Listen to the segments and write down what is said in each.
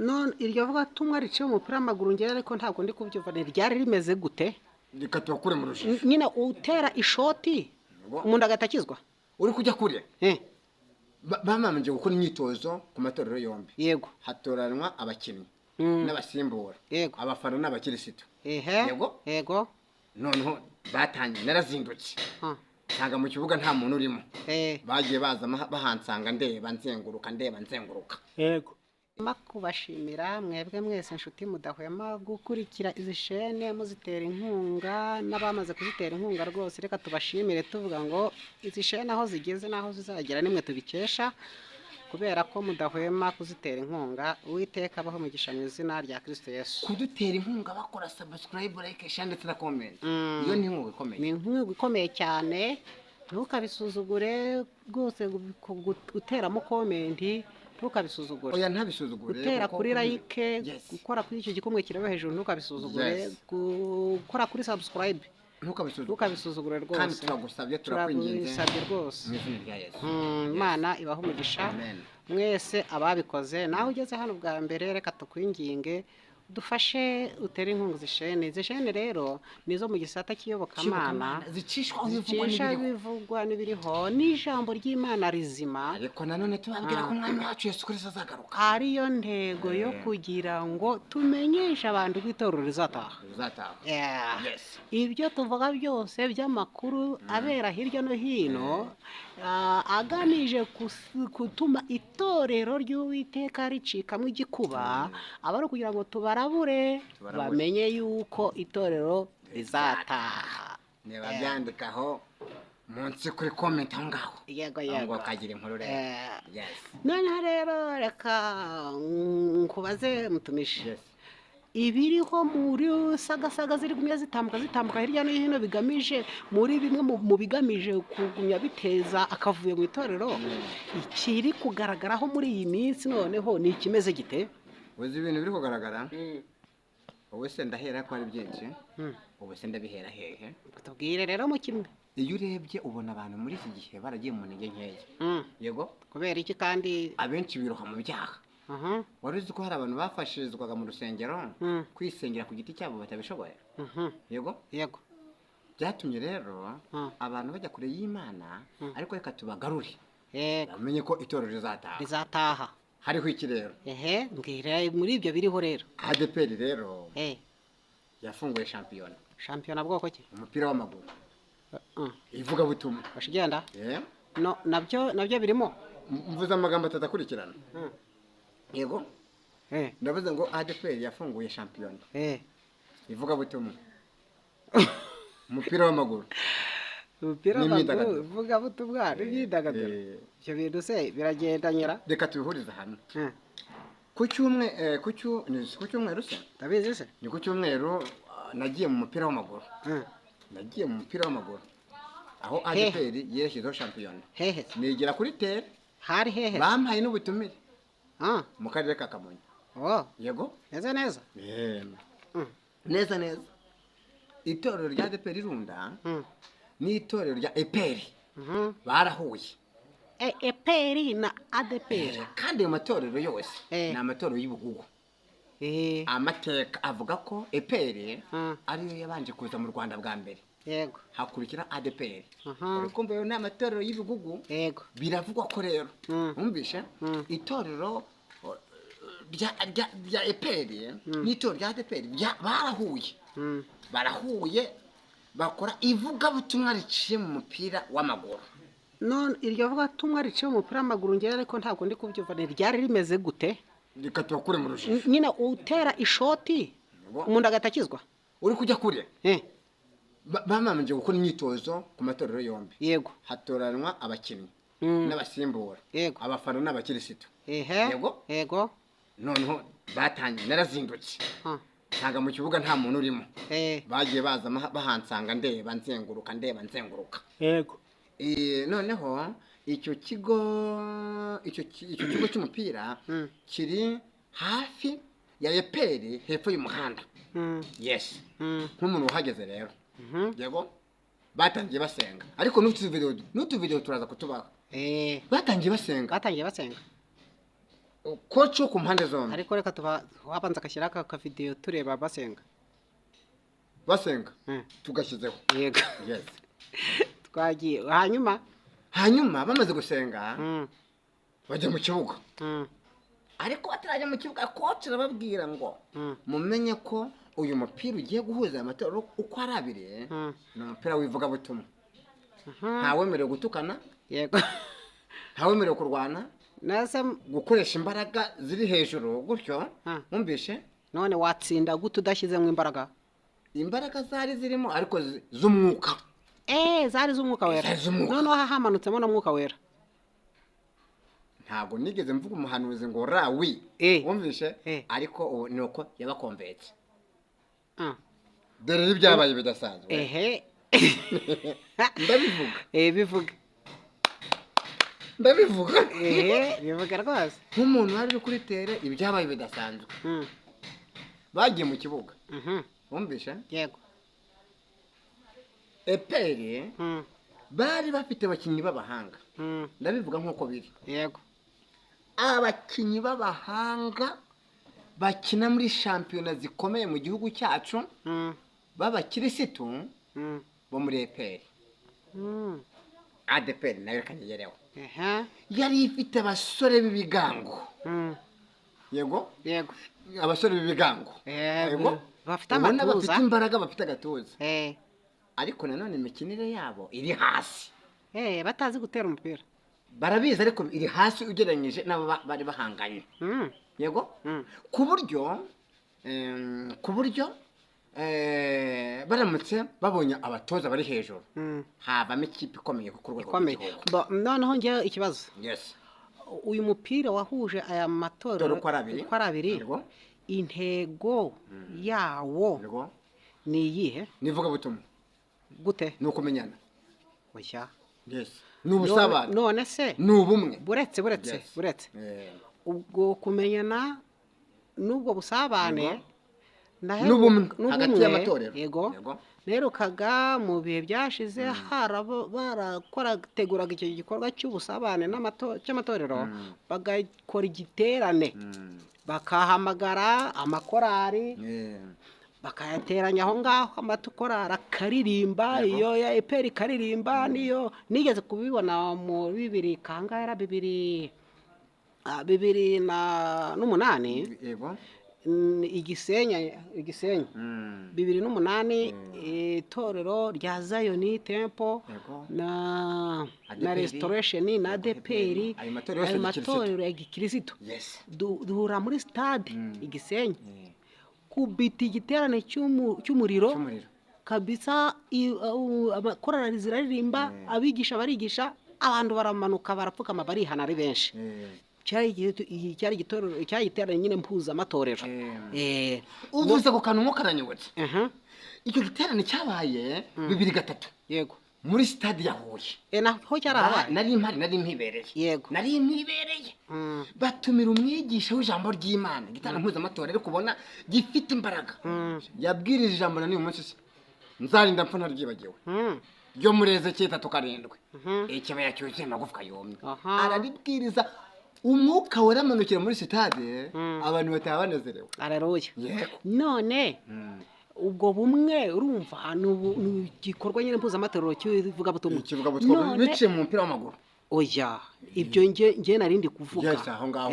None iryo vuga tumwa riciye umupira w'amaguru ngera, ariko ntabwo ndi kubyumva, ni ryari rimeze gute? Reka tubakure mu rujijo. Nyine utera ishoti umuntu agatakizwa uri kujya kure. Bamamanje gukora imyitozo ku matorero yombi. Yego. Hatoranwa abakinnyi n'abasimbura. Yego. Abafana n'abakirisitu. Ehe. Yego. Yego. Noneho batangiye, narazindutse nsanga mu kibuga nta muntu urimo. Bagiye baza bahansanga, ndeba nzenguruka, ndeba nzenguruka. Yego. Kubashimira mwebwe mwese inshuti mudahwema gukurikira izi shene muzitera inkunga n'abamaze kuzitera inkunga rwose, reka tubashimire tuvuga ngo izi shene aho zigeze n'aho zizagera nimwe tubikesha, kubera ko mudahwema kuzitera inkunga. Uwiteka abaho umugisha mu izina rya Kristo Yesu. Kudutera inkunga bakora subscribe, like, share ndetse na comment. Iyo ni inkunga ikomeye. Ni inkunga ikomeye cyane, ntukabisuzugure rwose. Guteramo comment ntukabisuzugure. Oya, ntabisuzugure. Gutera kuri like, gukora kuri icyo gikumwe kireba hejuru ntukabisuzugure, gukora kuri subscribe ntukabisuzugure rwose. Kandi turagusabye, turakwinginze rwose mu izina rya Yesu. Imana ibahe umugisha mwese ababikoze. Nawe ugeze hano bwa mbere, reka tukwinginge dufashe utere inkunga zishene. Zishene rero nizo mu gisata cy'iyobokamana zicishwa bivugwa n'ibiriho n'ijambo ry'Imana rizima. Ariko nanone tubabwira ko Umwami wacu Yesu Kristo azagaruka, ariyo ntego yo kugira ngo tumenyeshe abantu ko itorero rizataha. Ibyo tuvuga byose by'amakuru abera hirya no hino agamije gutuma itorero ry'Uwiteka ricikamo igikuba, aba ari ukugira ngo tubarabure bamenye yuko itorero rizataha. Niba byandikaho munsi kuri comment aho ngaho. Yego yego. Kagira inkuru rero. Yes. Noneho rero reka nkubaze mutumishi. Ibiriho muri sagasaga ziri gumya zitambuka zitambuka hirya no hino bigamije muri bimwe mu bigamije kugumya biteza akavuyo mu itorero, ikiri kugaragaraho muri iyi minsi noneho ni ikimeze gite? Uzi ibintu biri kugaragara? Ubu se ndahera ko ari byinshi. Ubu se ndabihera hehe? Tubwire rero mu kimwe. Iyo urebye ubona abantu muri iki gihe baragiye mu ntege nkeya. Yego. Kubera iki? Kandi abenshi biroha mu byaha. Wari uzi ko hari abantu bafashirizwaga mu rusengero kwisengera ku giti cyabo batabishoboye? Yego. Yego. Byatumye rero abantu bajya kure y'Imana, ariko reka tubagarure. Yego. Bamenye ko itorero rizataha. Rizataha. Hariho iki rero? Ehe, mbwira muri ibyo biriho rero. ADPR rero yafunguye shampiyona. Shampiyona bwoko ki? Umupira w'amaguru. Ivuga butumwa. Bashigenda? No, nabyo birimo. Mvuze amagambo atatakurikirana. Yego. Ndavuze ngo ADPR yafunguye shampiyona. Ivuga butumwa. Umupira w'amaguru. Umupira w'amaguru, ivuga butumwa n'imyidagaduro. Ibyo bintu se biragendanyira? Reka tubihurize hamwe. Ku cyumweru se? Ndabizi se? Ni ku cyumweru nagiye mu mupira w'amaguru. Nagiye mu mupira w'amaguru aho ADPR yerekejeho shampiyona. Hehe. Nigera kuri tere. Hari hehe? Bampaye n'ubutumire. Mu karere ka Kamonyi. Yego. Neza neza. Neza neza. Itorero rya ADPR Runda n'itorero rya EPR barahuye. EPR na ADPR. Kandi ayo matorero yose ni amatorero y'ibihugu. Amateka avuga ko EPR ariyo yabanje kuza mu Rwanda bwa mbere. Yego. Hakurikira ADPR. Urikumva yo ni amatorero y'ibihugu. Yego. Biravugwa ko rero umvishe itorero rya EPR n'itorero rya ADPR barahuye. Barahuye bakora ivugabutumwa riciye mu mupira w'amaguru. None iryo vugabutumwa riciye mu mupira w'amaguru ngera, ariko ntabwo ndi kubyumva, ni ryari rimeze gute? Reka tubakure mu rujijo. Nyine utera ishoti umuntu agatakizwa uri kujya kure. Bamamanje gukora imyitozo ku matorero yombi. Yego. Hatoranwa abakinnyi n'abasimbura. Yego. Abafana n'abakirisitu. Ehe. Yego. Yego. Noneho batangiye, narazindutse nsanga mu kibuga nta muntu urimo. Bagiye baza bahansanga, ndeba nzenguruka, ndeba nzenguruka. Yego. Noneho icyo kigo icyo kigo cy'umupira kiri hafi ya EPR hepfo y'umuhanda. Yes. Nk'umuntu uhageze rero. Yego. Batangiye basenga. Ariko n'utu video turaza kutubaha. Batangiye basenga. Batangiye basenga. Coach wo ku mpande zombi. Ariko reka tuba wabanza agashyira aka kavideyo tureba basenga. Basenga tugashyizeho. Yego. Yes. Twagiye hanyuma bamaze gusenga bajya mu kibuga. Ariko batarajya mu kibuga coach arababwira ngo mumenye ko uyu mupira ugiye guhuza amatorero uko ari abiri, ni umupira w'ivugabutumwa. Ntawemerewe gutukana. Yego. Ntawemerewe kurwana. Gukoresha imbaraga ziri hejuru gutyo, mwumvishe? None watsinda gute udashyizemo imbaraga? Imbaraga zari zirimo ariko z'umwuka. Zari z'umwuka wera. Noneho hamanutsemo n'umwuka wera. Ntabwo nigeze mvuga umuhanuzi ngo rawi. Wumvishe? Ariko ubu ni uko yabakomvetse. Dore ibyabaye bidasanzwe. Ehe. Ndabivuga. Bivuga. Ndabivuga. Bivuga rwose. Nk'umuntu wari kuri tere ibyabaye bidasanzwe. Bagiye mu kibuga. Wumvishe? Yego. Eperi bari bafite abakinnyi b'abahanga. Ndabivuga nk'uko biri. Yego. Abakinnyi b'abahanga bakina muri shampiyona zikomeye mu gihugu cyacu b'abakirisitu bo muri Eperi. ADPR nayo kanyegereho. Yari ifite abasore b'ibigango. Yego? Yego. Abasore b'ibigango. Yego. Bafite amatuza. Bafite imbaraga, bafite agatuza. Ariko nanone imikinire yabo iri hasi. Batazi gutera umupira. Barabizi ariko iri hasi ugereranyije n'abo bari bahanganye. Yego? Ku buryo baramutse babonye abatoza bari hejuru, havamo ikipe ikomeye ku rwego rw'igihugu. Noneho ngewe ikibazo. Yes. Uyu mupira wahuje aya matorero uko ari abiri, intego yawo ni iyihe? Ni ivugabutumwa. Gute? Ni ukumenyana. Oya. Yes. Ni ubusabane. None se ni ubumwe. Buretse. Ubwo kumenyana n'ubwo busabane n'ubumwe hagati y'amatorero. Yego. Nerukaga mu bihe byashize barakorateguraga icyo gikorwa cy'ubusabane cy'amatorero, bagakora igiterane, bakahamagara amakorari, bakayateranya aho ngaho, amakorari akaririmba, iyo ya Eperi ikaririmba, niyo nigeze kubibona mu bibiri kangahe, 2008. Yego. Igisenyi 2008, itorero rya Zion Temple na Restoration na ADPR, ayo matorero ya gikirisitu, duhura muri stade Igisenyi, kubita igiterane cy'umuriro kabisa. Abakorari ziraririmba, abigisha barigisha, abantu baramanuka barapfukama barihana ari benshi. Cyari igiterane nyine mpuzamatorero. Uvuze ako kantu nko karanyobotse. Icyo giterane cyabaye 2003. Yego. Muri stade ya Huye. Naho cyarahabaye. Nari mpari, nari mpibereye. Yego. Nari mpibereye. Batumira umwigisha w'ijambo ry'Imana, igiterane mpuzamatorero kubona gifite imbaraga. Yabwirije ijambo na n'uyu munsi nzarinda mpfa ntaryibagiwe. Ryo muri Ezekiyeli 3:7. Ikibaya cyuzuye amagufwa yumye. Araribwiriza. Umwuka waramanukira muri sitade, abantu bataha banezerewe. Haleluya. None ubwo bumwe urumva ni igikorwa nyine mpuzamatorero cy'ivugabutumwa. Ikivugabutumwa biciye mu mupira w'amaguru. Oya, ibyo nge narindi kuvuga. Yes, aho ngaho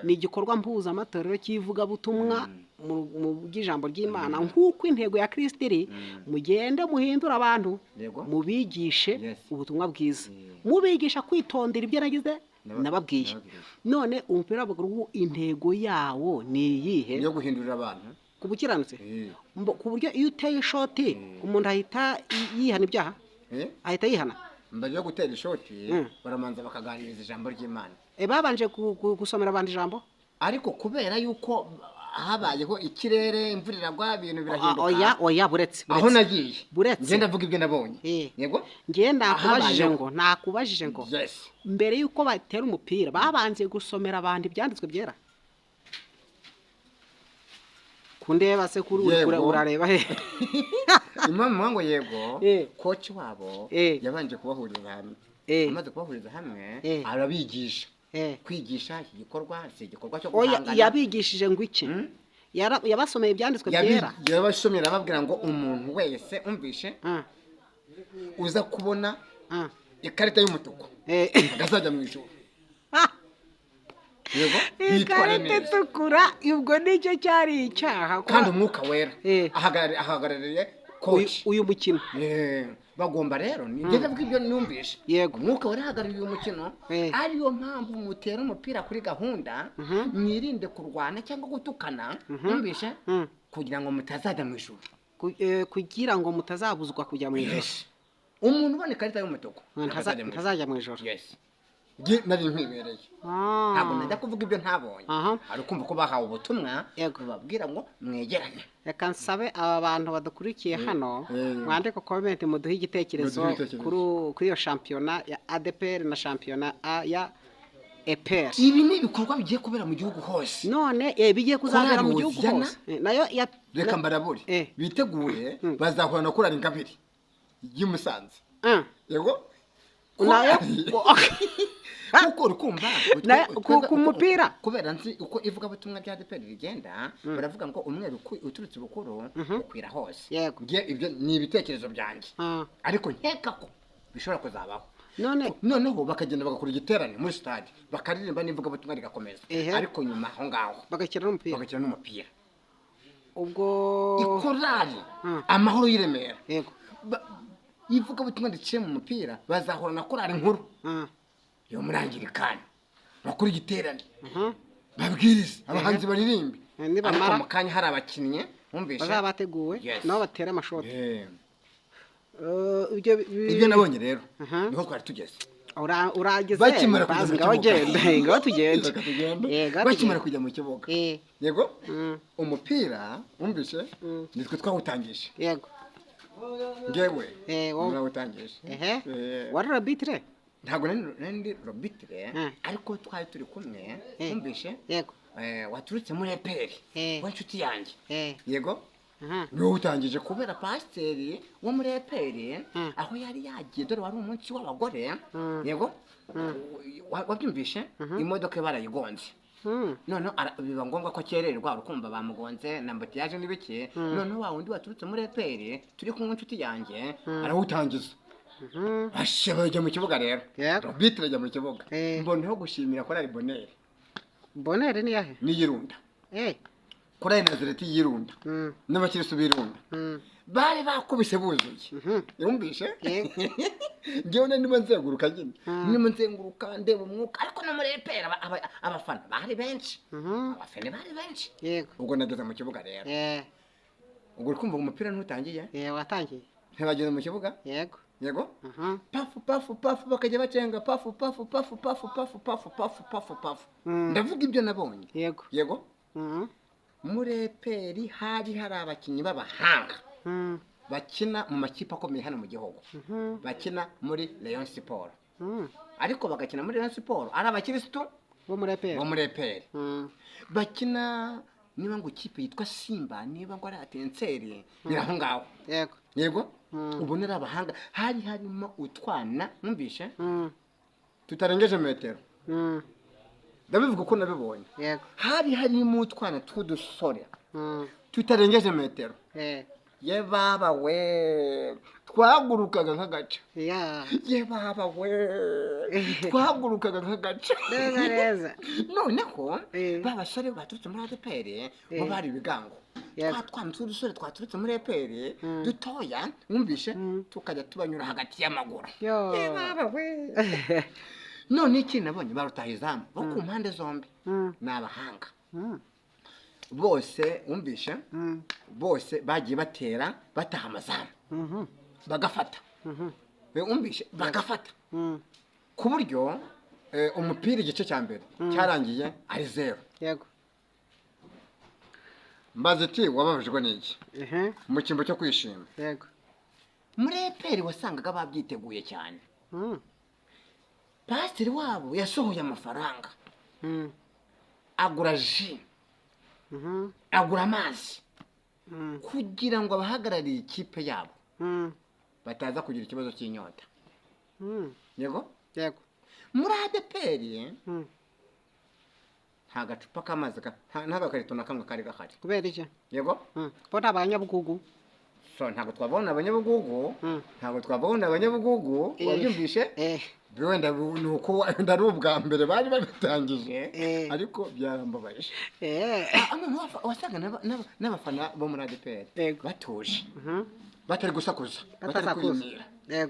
ni igikorwa mpuzamatorero cy'ivugabutumwa mu by'ijambo ry'Imana, nk'uko intego ya Kristo iri, mugende muhindura abantu, mubigishe ubutumwa bwiza, mubigisha kwitondera ibyo nagize nababwiye. None umupira w'amaguru intego yawo ni iyihe? Yo guhindurira abantu ku bukiranutse, ku buryo iyo uteye ishoti umuntu ahita yihana ibyaha, ahita yihana. Mbere yo gutera ishoti baramanza bakaganiriza ijambo ry'Imana. Babanje gusomera abantu ijambo, ariko kubera yuko habayeho ikirere, imvura iragwa, ibintu birahinduka. Oya, buretse aho nagiye, buretse ngenda mvuga ibyo nabonye. Yego, ngiye nakubajije ngo mbere yuko batera umupira babanje gusomera abantu ibyanditswe byera. Kundeba se kuri urareba he? Impamvu ngo yego, coach wabo yabanje kubahuriza hamwe. Amaze kubahuriza hamwe arabigisha. Kwigisha iki gikorwa si igikorwa cyo Oya, guhangana. Yabigishije ngo iki? Yabasomeye ibyanditswe byera. Yabasomye, arababwira ngo umuntu wese umvishe uza kubona ikarita y'umutuku agazajya mu ijuru. Yego, bitware Ikarita neza. itukura, ubwo nicyo cyari icyaha. Kandi umwuka wera ahagarariye coach Uyu mukino. Bagomba rero ni ngeze bw'ibyo numvishe. Yego. Umwuka wera ahagarariye uyu mukino, ariyo mpamvu mutera umupira kuri gahunda, mwirinde kurwana cyangwa gutukana, numvishe, kugira ngo mutazajya mu ijuru. Kugira ngo mutazabuzwa kujya mu ijuru. Yes. Umuntu ubona ikarita y'umutuku ntazajya mu ijuru. Ntazajya mu ijuru. Yes. Nge nari nkwibereye. Ntabwo najya kuvuga ibyo ntabonye. Ari kumva ko bahawe ubutumwa bababwira ngo mwegerane. Reka nsabe aba bantu badukurikiye hano mwandike comment, muduhe igitekerezo Muduhe ibitekerezo. kuri iyo shampiyona ya ADPR na shampiyona ya EPR. Ibi ni ibikorwa bigiye kubera mu gihugu hose. None bigiye kuzabera mu Korali gihugu Hoziyana? hose. Nayo ya Reka mbarabure. Bitegure bazahura na korali Ingabire y'i Musanze. Yego? Nayo Kuko uri kumva, Nayo ku mupira. Kubera nzi uko ivugabutumwa rya ADPR rigenda, baravuga ngo umweru uturutse ubukuru ukwira hose. Yego. Nge ibyo ni ibitekerezo byanjye. Ariko nkeka ko bishobora kuzabaho. None noneho bakagenda bagakora igiterane muri stade, bakaririmba n'ivugabutumwa rigakomeza. Ariko nyuma aho ngaho bagakina n'umupira. Bagakina n'umupira. Ubwo ikorali Amahoro y'i Remera. Yego. Ivugabutumwa riciye mu mupira bazahura na korali nkuru. Yo murangirikani bakora igiterane. Babwirize abahanzi baririmbe. Nibamara Ariko mu kanya hari abakinnyi bumvishe bazaba bateguwe, Yes. nabo batera amashoti. Ibyo Ibyo nabonye rero niho twari tugeze. Urageze Bakimara kujya bazi mu ngaho kibuga. genda, ngaho tugende. Reka tugende. Ngaho Bakimara tugende. kujya mu kibuga. Yego? Umupira wumvishe nitwe twawutangije. Yego. Ngewe. Wowe. Nawutangije. Wari arbitre? Ntabwo nari ndi arbitre, ariko twari turi kumwe, wumvishe? Yego. Waturutse muri EPR. W'inshuti yanjye. Yego? Niwe utangije kubera pasiteri wo muri EPR, aho yari yagiye, dore wari umunsi w'abagore. Yego? Wabyumvishe? Imodoka barayigonze. Noneho biba ngombwa ko akererwa, urukumva bamugonze na mbutiyaje n'ibiki. Noneho wa wundi waturutse muri EPR turi kumwe inshuti yanjye, arawutangiza. Ashe bajya mu kibuga rero. Arbitre ajya mu kibuga. Mboneho gushimira korali Bonheur. Bonheur ni yahe? Ni Yirunda. Korali Nazareti Yirunda. N'abakirisu b'Irunda. Bari bakubise buzuye. Yumvishe? Ngewe ndimo nzenguruka nyine. Ndimo nzenguruka ndeba umwuka, ariko no muri EPR abafana bari benshi. Abafana bari benshi. Yego. Ubwo nageze mu kibuga rero. Ubwo uri kumva umupira ntutangiye? Watangiye. Ntibageze mu kibuga? Yego. Yego? Pafu pafu pafu bakajya bacenga pafu pafu pafu pafu pafu pafu pafu pafu pafu. Ndavuga ibyo nabonye. Yego. Yego? Muri EPR hari hari abakinnyi b'abahanga. Bakina mu makipe akomeye hano mu gihugu. Bakina muri Rayon Sport. Ariko bagakina muri Rayon Sport ari abakirisitu bo muri EPR. Bo muri EPR. Bakina niba ngo ikipe yitwa Simba, niba ngo ari Atenseri, biraho ngaho. Yego. Yego? Ubona ari abahanga, hari harimo utwana mwumvishe? Tutarengeje metero. Ndabivuga uko nabibonye. Yego. Hari harimo utwana tw'udusore. Tutarengeje metero. Ye baba we, twagurukaga nk'agaca. Ye baba we, twagurukaga nk'agaca. Neza neza. Noneho ba basore baturutse muri ADPR bo bari ibigango. Yego. Twa twana tw'udusore twaturutse muri EPR dutoya, mwumvishe, tukajya tubanyura hagati y'amaguru. Yo. Ye baba we. None iki nabonye barutaha izamu bo ku mpande zombi. Ni abahanga. Bose wumvishe, bose bagiye batera bataha amazamu. Bagafata. Wumvishe, bagafata. Ku buryo umupira igice cya mbere cyarangiye ari 0. Yego. Mbaze ati wababajwe n'iki? Mu cyimbo cyo kwishima. Yego. Muri EPR wasangaga babyiteguye cyane. Pasiteri wabo yasohoye amafaranga. Agura ji. Agura amazi. Kugira ngo abahagarariye ikipe yabo bataza kugira ikibazo cy'inyota. Yego? Yego. Muri ADPR Nta gacupa k'amazi, nta gakarito na kamwe kari gahari. Kubera iki? Yego. Bo ni abanyabugugu. So ntabwo twabona abanyabugugu. Ntabwo twabona abanyabugugu. Wabyumvishe? Wenda ni uko wenda ari ubwa mbere bari babitangije, ariko byarambabaje. Wasanga n'abafana bo muri ADEPR batuje, batari gusakuza, batari kwiyumira.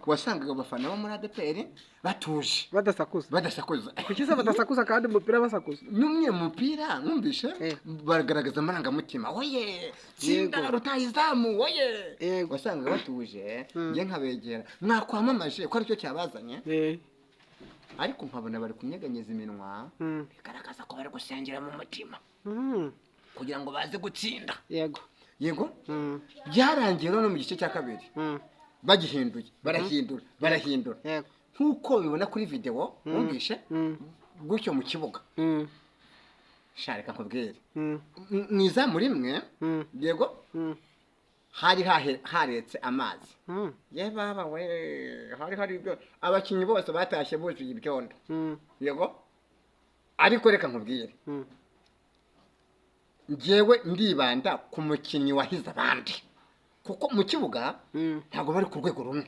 Wasangaga abafana bo muri ADEPR batuje, badasakuza. Badasakuza. Kuki se badasakuza kandi umupira basakuza? N'umwe mupira mwumvishe bagaragaza amarangamutima, oye tsinda rutahizamu, oye. Wasangaga batuje, njye nkabegera, mwakwamamaje ko aricyo cyabazanye, ariko nkabona bari kunyeganyeza iminwa, bigaragaza ko bari gusengera mu mutima kugira ngo baze gutsinda. Yego. Yego. Byarangiye no mu gice cya kabiri bagihinduye, barahindura, barahindura. Nk'uko bibona kuri video wumvishe gutyo mu kibuga. Shareka nkubwire, mu izamu rimwe, yego, hari haretse amazi. Ye baba we, hari ibyo abakinnyi bose batashye buzuye ibyondo. Yego. Ariko reka nkubwire, njyewe ndibanda ku mukinnyi wahize abandi, kuko mu kibuga ntabwo bari ku rwego rumwe.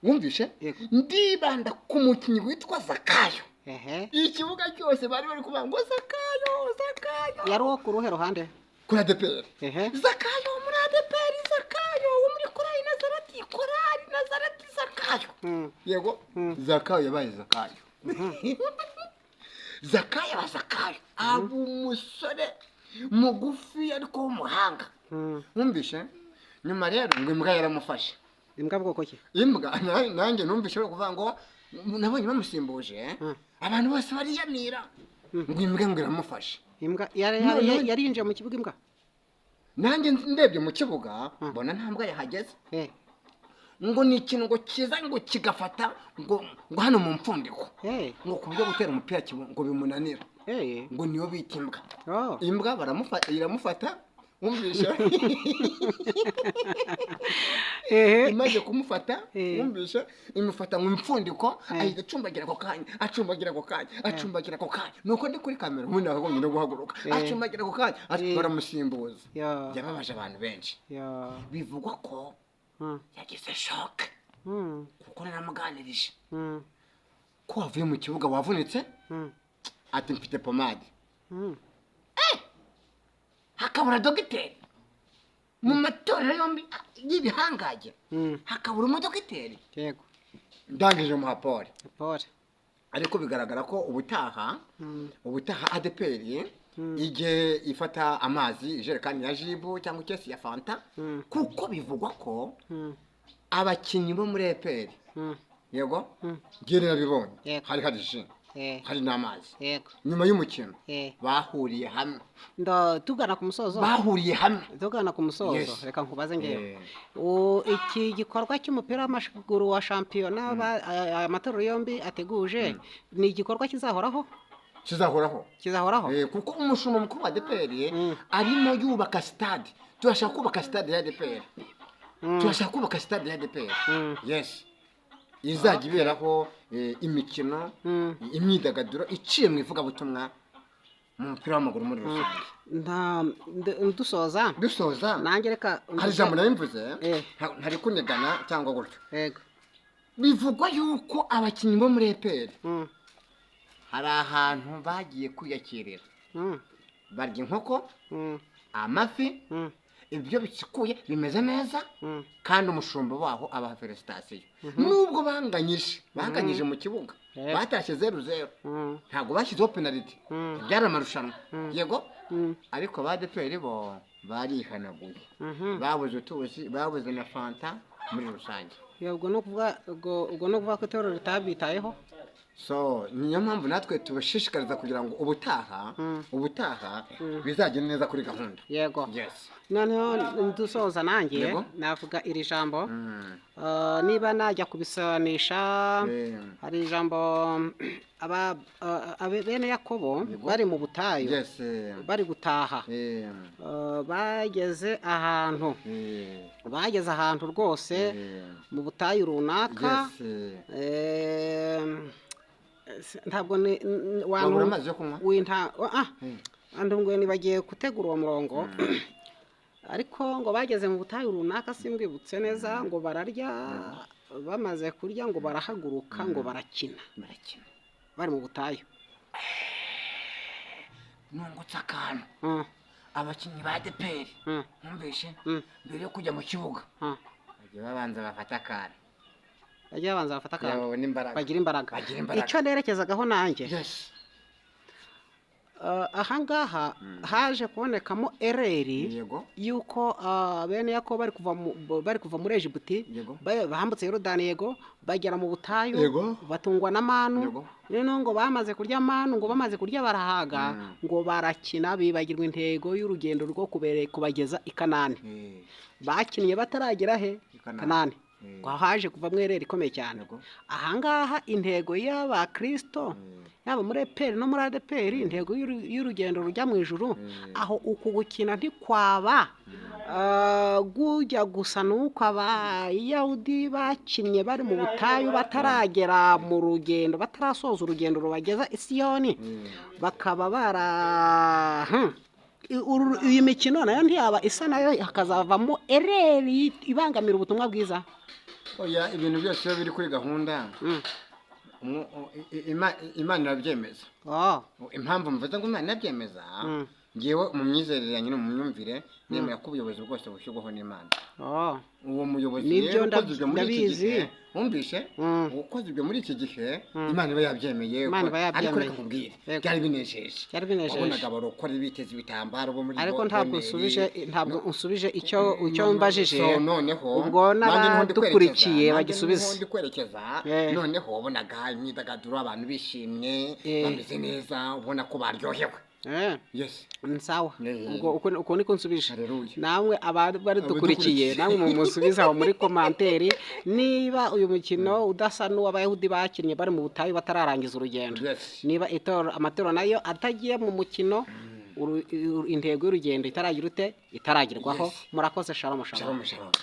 Wumvishe? Ndibanda ku mukinnyi witwa Zakayo. Ikibuga cyose bari bari kuvuga ngo Zakayo, Zakayo. Yari uwo ku ruhe ruhande? Kuri ADEPR. Zakayo muri ADEPR, Zakayo wo muri Korali Nazareti, Korali Nazareti, Zakayo. Yego. Zakayo yabaye Zakayo. Zakayo aba Zakayo. Aba umusore mugufi ariko w'umuhanga. Wumvishe? Nyuma rero ngo imbwa yaramufashe. Imbwa bwoko ki? Imbwa nanjye numvishe bari kuvuga ngo nabonye bamusimbuje, abantu bose bariyamira ngo imbwa ngo iramufashe. Imbwa yari yinjiye mu kibuga imbwa? Nanjye ndebye mu kibuga mbona nta mbwa yahageze. Ngo ni ikintu ngo kiza ngo kigafata ngo hano mu mpfundiko, ngo ku buryo gutera umupira ngo bimunanira, ngo niyo bita imbwa. Imbwa baramufata, iramufata. Wumvishe? Imaze kumufata, wumvishe, imufata mu mpfundiko, ahita acumbagira ako kanya, acumbagira ako kanya, acumbagira ako kanya. Nuko ndi kuri kamera ubundi nakagombye no guhaguruka, acumbagira ako kanya, baramusimbuza. Yababaje abantu benshi. Bivugwa ko yagize shock, kuko naramuganirije ko wavuye mu kibuga wavunitse, ati mfite pomade. Hakabura dogiteri mu matorero yombi y'ibihangaje, hakabura umudogiteri. Yego. Ndangije muha pole. Pole. Ariko bigaragara ko ubutaha ADEPR ije ifata amazi, ijerekani ya jibu cyangwa ikesi ya fanta, kuko bivugwa ko abakinnyi bo muri APR, yego, njye narabibonye, hari ji, hari n'amazi. Nyuma y'umukino bahuriye hamwe. Tugana ku musozo. Bahuriye hamwe. Tugana ku musozo. Reka nkubaze ngewe. Iki gikorwa cy'umupira w'amaguru wa shampiyona amatorero yombi ateguje ni igikorwa kizahoraho? Kizahoraho. Kizahoraho? Kuko umushumba mukuru wa ADEPR arimo yubaka stade. Turashaka kubaka stade ya ADEPR. Turashaka kubaka stade ya ADEPR. Yes. Izajya iberaho imikino, imyidagaduro iciye mu ivugabutumwa mu mupira w'amaguru muri rusange. Dusoza. Dusoza. Nanjye reka hari ijambo narimvuze, ntari kunigana cyangwa gutyo. Yego. Bivugwa yuko abakinnyi bo muri APR hari ahantu bagiye kwiyakirira, barya inkoko, amafi, ibyo bisukuye bimeze neza, kandi umushumba waho abaha felicitation. Nubwo banganyije mu kibuga, batashye 0-0, ntabwo bashyizeho penalty, byari amarushanwa. Yego. Ariko ba ADEPR bo barihanaguye, babuze utuzi, babuze na fanta muri rusange. Ubwo no kuvuga ko itorero ritabitayeho. So niyo mpamvu natwe tubashishikariza kugira ngo ubutaha bizagende neza kuri gahunda. Yego. Yes. Noneho dusoza nanjye navuga iri jambo, niba najya kubisanisha, hari ijambo bene Yakobo bari mu butayu, bari gutaha, bageze ahantu, bageze ahantu rwose mu butayu runaka, Ntabwo ni Wabura amazi yo kunywa? Winta andunguye nibagiye gutegura uwo murongo, ariko ngo bageze mu butayu runaka simbwibutse neza, ngo bararya, bamaze kurya ngo barahaguruka ngo barakina. Barakina bari mu butayu. Nungutse akantu. Abakinnyi ba ADEPR, numvise, mbere yo kujya mu kibuga bajya babanza bafata akantu. Bajya babanza bafata akantu. Babone imbaraga. Bagira imbaraga. Bagira imbaraga. Icyo nerekezagaho nanjye, Yes. Ahangaha haje kubonekamo erreur yuko bene Yakobo bari kuva muri Egiputi, bambutse Yorodani, yego, bagera mu butayu, batungwa na manu. Noneho ngo bamaze kurya manu, ngo bamaze kurya barahaga, ngo barakina bibagirwa intego y'urugendo rwo kubageza i Kanani. Bakinnye bataragera he? I Kanani. Kanani. Ngo haje kuvamo erreur ikomeye cyane. Ahangaha intego y'abakristo, yaba muri EPR no muri ADEPR, intego y'urugendo rujya mu ijuru, aho uku gukina ntikwaba gujya gusa n'uko Abayahudi bakinnye bari mu butayu bataragera mu rugendo, batarasoza urugendo rubageza i Siyoni, bakaba bara iyi mikino nayo ntiyaba isa nayo hakazavamo erreur ibangamira ubutumwa bwiza? Oya, ibintu byose iyo biri kuri gahunda, Imana irabyemeza. Impamvu mvuze ngo Imana irabyemeza, ngewe mu myizerere yanjye no mu myumvire nemera ko ubuyobozi bwose bushyirwaho n'Imana. Uwo muyobozi Nibyo, rero ukoze ibyo muri iki ndabizi. gihe, wumvishe, ukoze ibyo muri iki gihe, Imana iba yabyemeye. Imana iba Ariko yabyemeye. reka nkubwire, byari binejeje. Byari binejeje. Wabonaga abarokore biteze ibitambaro bo muri Ariko ntabwo Boneri. unsubije, ntabwo unsubije icyo mbajije. So noneho Ubwo nanjye niho ndi n'abadukurikiye kwerekeza, nanjye bagisubize. niho ndi kwerekeza. Noneho wabonaga imyidagaduro, abantu bishimye, bameze neza, ubona ko baryohewe. Yes. Sawa. Ubwo uko niko nsubije. Haleluya. Namwe abari dukurikiye, Abadukurikiye. namwe mumusubize aho muri commentaire niba uyu mukino udasa n'uw'Abayahudi bakinnye bari mu butayu batararangiza urugendo, niba itorero, amatorero nayo atagiye mu mukino, intego y'urugendo itaragira ute, itaragerwaho. Murakoze. Shalom, shalom. Shalom, shalom.